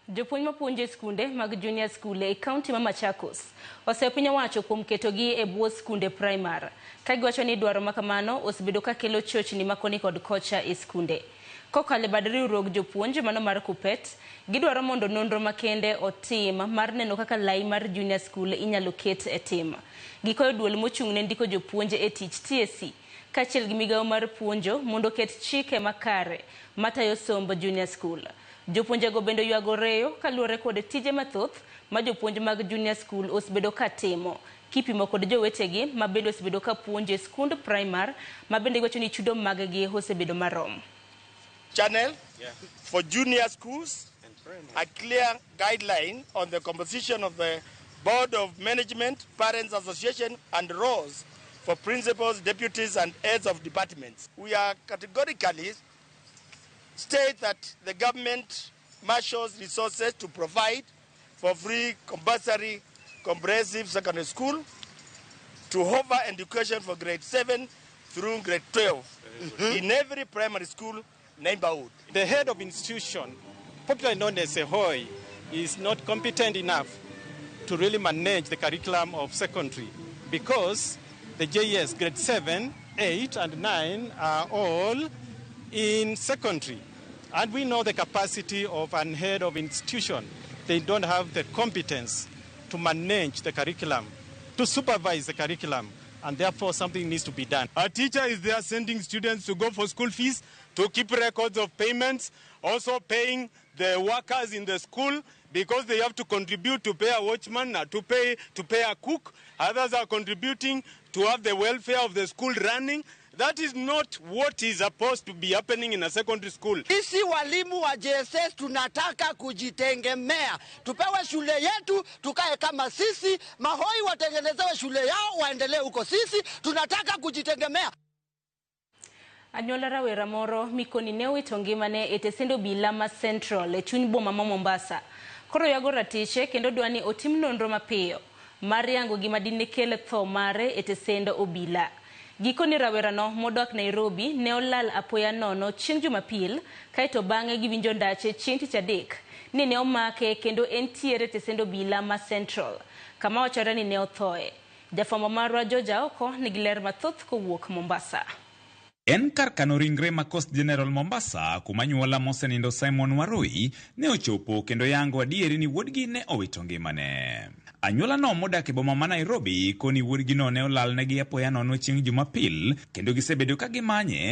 Jopuonj mapuonjo e skunde mag junior school e kaunti ma Machakos oseyo piny owacho kuom ketogi e bwo skunde primar ka giwacho ni dwaro ma kamano osebedo ka kelo chochni ma koni kod kocha e skunde. Kokalo e bad riwruog jopuonj mano mar KUPPET, gidwaro mondo nonro makende otim mar neno kaka lai mar junior school inyalo ket e tim. Gikwayo duol mochung' ne ndiko jopuonj e tich TSC kaachiel gi migawo mar puonjo mondo oket chike makare matayo somb junior school. Jopuonjego bende oywago reyo kaluwore kod tije mathoth ma jopuonj mag junior school osebedo ka timo kipimo kod jowetegi ma bende osebedo ka puonjo e skund primar ma bende giwacho ni chudo maggi osebedo marom. Channel for junior schools, a clear guideline on the composition of the Board of Management, Parents Association, and roles for principals, deputies, and heads of departments. We are categorically state that the government marshals resources to provide for free, compulsory, comprehensive secondary school, to offer education for grade 7 through grade 12 in every primary school neighborhood. The head of institution, popularly known as a HOI, is not competent enough to really manage the curriculum of secondary because the JS grade 7, 8, and 9 are all in secondary. And we know the capacity of an head of institution. They don't have the competence to manage the curriculum, to supervise the curriculum, and therefore something needs to be done. A teacher is there sending students to go for school fees, to keep records of payments, also paying the workers in the school because they have to contribute to pay a watchman, to pay a cook. Others are contributing to have the welfare of the school running. That is not what is supposed to be happening in a secondary school. Sisi walimu wa JSS tunataka kujitegemea, tupewe shule yetu, tukae kama sisi. Mahoi watengenezewe shule yao, waendelee huko. Sisi tunataka kujitegemea. Anyuola rawera moro mikoni ne owito ngimane e tesend obila ma Central e chuny boma ma Mombasa. Koro ywago ratiche kendo dwa ni otim nonro mapiyo mar yango gima dine kel tho mare e tesend obila. Gikoni rawerano modak Nairobi ne olal apoya nono chieng' Jumapil kaeto bang'e giwinjo ndache chieng' tich adek ni ne omake kendo entiere e tesend obila ma Central kama wachore ni ne othoe. Jafwambo marwa George Aoko nigi ler mathoth kowuok Mombasa. En kar kano ringre ma Coast General Mombasa kuma anyuola mosenindo Simon Warui ne ochopo kendo yango adieri ni wuodgi ne owito ngimane. Anyuola no modak e boma ma Nairobi koni wuodgi no ne olalnegi apoya nono chieng' Jumapil kendo gisebedo ka gimanye.